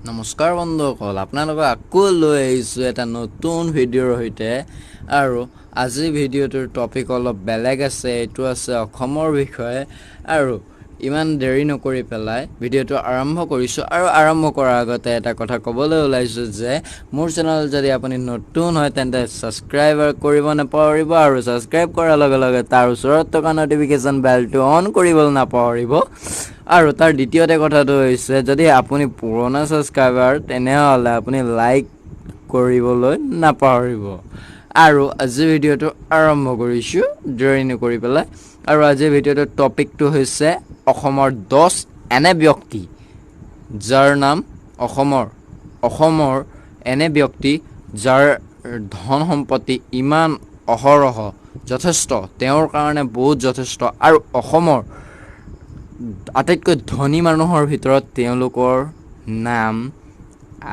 নমস্কাৰ বন্ধুসকল, আপোনালোকক আকৌ লৈ আহিছোঁ এটা নতুন ভিডিঅ'ৰ সৈতে। আৰু আজিৰ ভিডিঅ'টোৰ টপিক অলপ বেলেগ আছে, এইটো আছে অসমৰ বিষয়ে। আৰু ইমান দেৰি নকৰি পেলাই ভিডিঅ'টো আৰম্ভ কৰিছোঁ। আৰু আৰম্ভ কৰাৰ আগতে এটা কথা ক'বলৈ ওলাইছোঁ যে মোৰ চেনেল যদি আপুনি নতুন হয়, তেন্তে ছাবস্ক্ৰাইব কৰিব নাপাহৰিব আৰু ছাবস্ক্ৰাইব কৰাৰ লগে লগে তাৰ ওচৰত থকা ন'টিফিকেশ্যন বেলটো অন কৰিবলৈ নাপাহৰিব। আৰু তাৰ দ্বিতীয়তে কথাটো হৈছে, যদি আপুনি পুৰণা ছাবস্ক্ৰাইবাৰ, তেনেহ'লে আপুনি লাইক কৰিবলৈ নাপাহৰিব। আৰু আজিৰ ভিডিঅ'টো আৰম্ভ কৰিছোঁ দেৰি নকৰি পেলাই। আৰু আজিৰ ভিডিঅ'টোৰ টপিকটো হৈছে অসমৰ 10 এনে ব্যক্তি যাৰ নাম অসমৰ এনে ব্যক্তি যাৰ ধন সম্পত্তি ইমান অহৰহ যথেষ্ট, তেওঁৰ কাৰণে বহুত যথেষ্ট আৰু অসমৰ আটাইতকৈ ধনী মানুহৰ ভিতৰত তেওঁলোকৰ নাম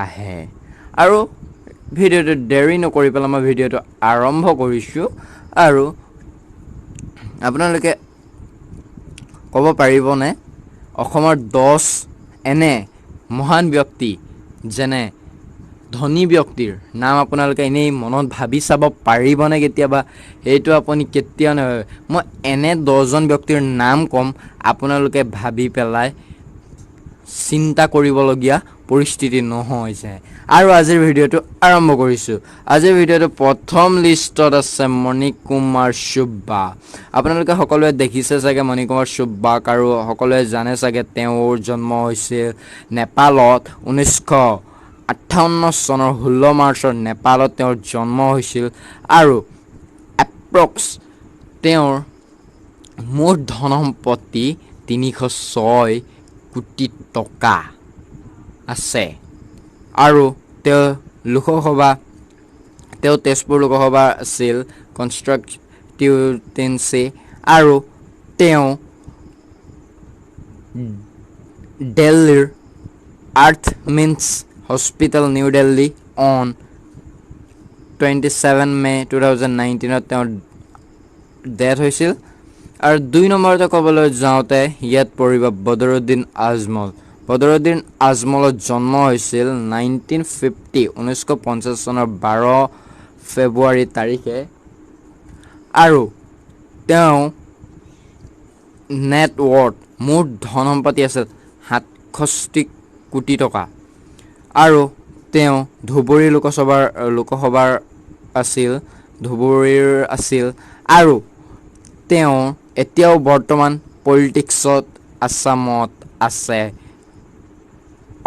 আহে। আৰু ভিডিঅ'টো দেৰি নকৰি পেলাই মই ভিডিঅ'টো আৰম্ভ কৰিছোঁ। আৰু আপোনালোকে ক'ব পাৰিবনে অসমৰ 10 এনে মহান ব্যক্তি, যেনে ধনী ব্যক্তিৰ নাম আপোনালোকে এনেই মনত ভাবি চাব পাৰিবনে কেতিয়াবা? সেইটো আপুনি কেতিয়াও নাভাবে। মই এনে 10জন ব্যক্তিৰ নাম ক'ম, আপোনালোকে ভাবি পেলাই চিন্তা কৰিবলগীয়া পৰিস্থিতি নহয় যে। আৰু আজিৰ ভিডিঅ'টো আৰম্ভ কৰিছোঁ। আজিৰ ভিডিঅ'টো প্ৰথম লিষ্টত আছে মণিকুমাৰ চুব্বা। আপোনালোকে সকলোৱে দেখিছে চাগে মণিকুমাৰ চুব্বাক আৰু সকলোৱে জানে চাগে তেওঁৰ জন্ম হৈছিল নেপালত 1958 চনৰ 16 মাৰ্চত নেপালত তেওঁৰ জন্ম হৈছিল। আৰু এপ্ৰক্স তেওঁৰ মুঠ ধন সম্পত্তি 306 কোটি টকা আছে। আৰু তেওঁ লোকসভা, তেওঁ তেজপুৰ লোকসভা আছিল কনষ্টিটুৱেঞ্চি। আৰু তেওঁ দিল্লীৰ আৰ্থমিনছ hospital, new Delhi, on 27 May 2019ত তেওঁৰ ডেথ হৈছিল। আৰু 2 নম্বৰতে ক'বলৈ যাওঁতে ইয়াত পৰিব বদৰুদ্দিন আজমল। বদৰুদ্দিন আজমলৰ জন্ম হৈছিল 1950, 1950 চনৰ 12 ফেব্ৰুৱাৰী তাৰিখে। আৰু তেওঁ নেট ৱৰ্থ, মুঠ ধন সম্পত্তি আছিল 67 কোটি টকা। আৰু তেওঁ ধুবুৰী লোকসভাৰ আছিল, ধুবুৰীৰ আছিল। আৰু তেওঁ এতিয়াও বৰ্তমান পলিটিক্সত আছামত আছে,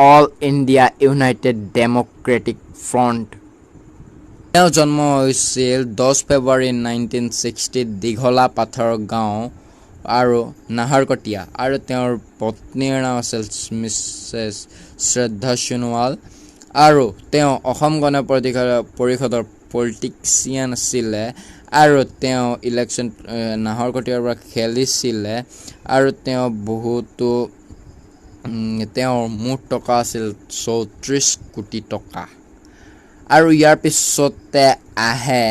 all India United Democratic front. তেওঁ জন্ম হৈছিল 10 ফেব্ৰুৱাৰী 1960ত দীঘলা পাথৰ গাঁও আৰু নাহৰকটীয়া। আৰু তেওঁৰ পত্নীৰ নাম আছিল মিছেছ শ্ৰদ্ধা সোণোৱাল। আৰু তেওঁ অসম গণ পৰিষদৰ পলিটিচিয়ান আছিলে আৰু তেওঁ ইলেকশ্যন নাহৰকটীয়াৰ পৰা খেলিছিলে। আৰু তেওঁ বহুতো তেওঁৰ মুঠ টকা আছিল 34 কোটি টকা। আৰু ইয়াৰ পিছতে আহে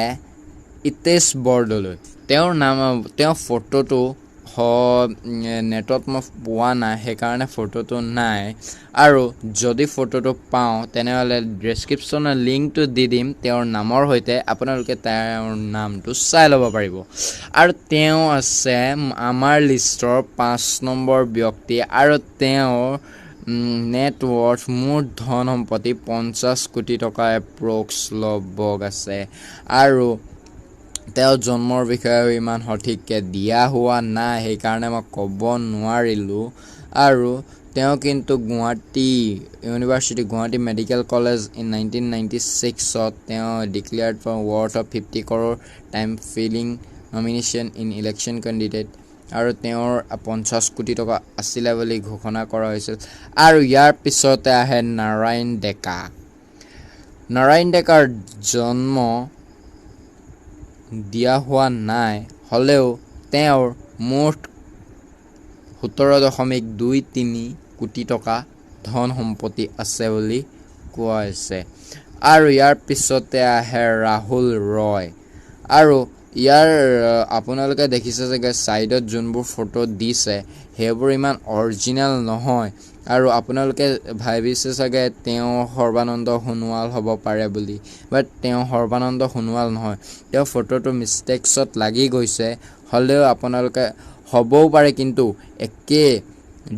হিতেশ বৰদলৈ। তেওঁৰ নাম, তেওঁৰ ফটোটো নেটত মই পোৱা নাই, সেইকাৰণে ফটোটো নাই। আৰু যদি ফটোটো পাওঁ, তেনেহ'লে ডেছক্ৰিপশ্যনৰ লিংকটো দি দিম তেওঁৰ নামৰ সৈতে, আপোনালোকে তেওঁৰ নামটো চাই ল'ব পাৰিব। আৰু তেওঁ আছে আমাৰ লিষ্টৰ 5 নম্বৰ ব্যক্তি। আৰু তেওঁৰ নেট ৱৰ্থ, মুঠ ধন সম্পত্তি 50 কোটি টকা এপ্ৰক্স লগভগ আছে। আৰু তেওঁ জন্মৰ বিষয়েও ইমান সঠিককৈ দিয়া হোৱা নাই, সেইকাৰণে মই ক'ব নোৱাৰিলোঁ। আৰু তেওঁ কিন্তু Guwahati university, Guwahati medical college in 1996ত তেওঁ declared for worth of 50 crore time filing nomination in election candidate. আৰু তেওঁৰ 50 কোটি টকা আছিলে বুলি ঘোষণা কৰা হৈছিল। আৰু ইয়াৰ পিছতে আহে নাৰায়ণ ডেকা। নাৰায়ণ ডেকাৰ জন্ম দিয়া হোৱা নাই, হ'লেও তেওঁৰ মুঠ 17.23 কোটি টকা ধন সম্পত্তি আছে বুলি কোৱা হৈছে। আৰু ইয়াৰ পিছতে আহে ৰাহুল ৰয়। আৰু ইয়াৰ আপোনালোকে দেখিছে চাগে ছাইডত যোনবোৰ ফটো দিছে, সেইবোৰ ইমান অৰিজিনেল নহয়। আৰু আপোনালোকে ভাবিছে চাগে তেওঁ সৰ্বানন্দ সোণোৱাল হ'ব পাৰে বুলি, বাট তেওঁ সৰ্বানন্দ সোণোৱাল নহয়। তেওঁ ফটোটো মিষ্টেক্সত লাগি গৈছে, হ'লেও আপোনালোকে হ'বও পাৰে, কিন্তু একে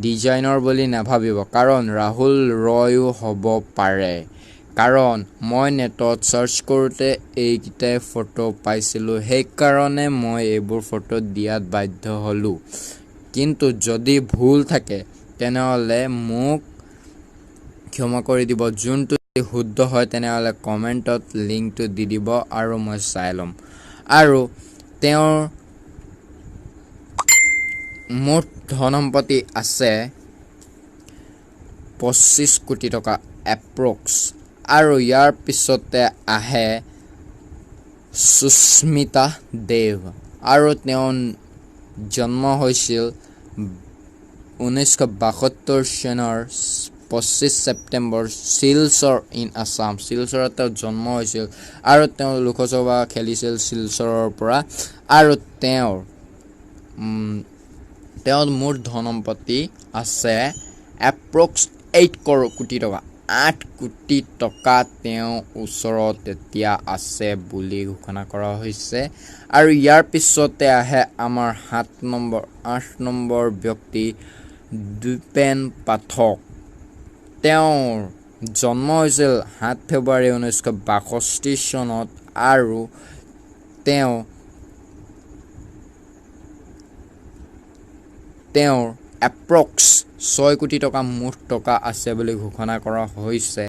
ডিজাইনৰ বুলি নাভাবিব, কাৰণ ৰাহুল ৰয়ো হ'ব পাৰে। কাৰণ মই নেটত চাৰ্চ কৰোঁতে এইকেইটাই ফটো পাইছিলোঁ, সেইকাৰণে মই এইবোৰ ফটো দিয়াত বাধ্য হ'লোঁ। কিন্তু যদি ভুল থাকে তেনেহ'লে মোক ক্ষমা কৰি দিব। যোনটো শুদ্ধ হয় তেনেহ'লে কমেণ্টত লিংকটো দি দিব আৰু মই চাই ল'ম। আৰু তেওঁৰ মুঠ ধন সম্পত্তি আছে 25 কোটি টকা এপ্ৰক্স। আৰু ইয়াৰ পিছতে আহে সুস্মিতা দেৱ, আৰু তেওঁ জন্ম হৈছিল 1972 চনৰ 25 ছেপ্টেম্বৰ, শিলচৰ ইন আছাম। শিলচৰত তেওঁ জন্ম হৈছিল আৰু তেওঁ লোকসভা খেলিছিল শিলচৰৰ পৰা। আৰু তেওঁৰ মুঠ ধন সম্পত্তি আছে এপ্ৰক্স 8 কোটি টকা। 8 কোটি টকা তেওঁৰ ওচৰত এতিয়া আছে বুলি ঘোষণা কৰা হৈছে। আৰু ইয়াৰ পিছতে আহে আমাৰ 7 নম্বৰ, 8 নম্বৰ ব্যক্তি দ্বীপেন পাঠক। তেওঁৰ জন্ম হৈছিল 7 ফেব্ৰুৱাৰী 1962 চনত, আৰু তেওঁৰ এপ্ৰক্স 6 কোটি টকা মুঠ টকা আছে বুলি ঘোষণা কৰা হৈছে।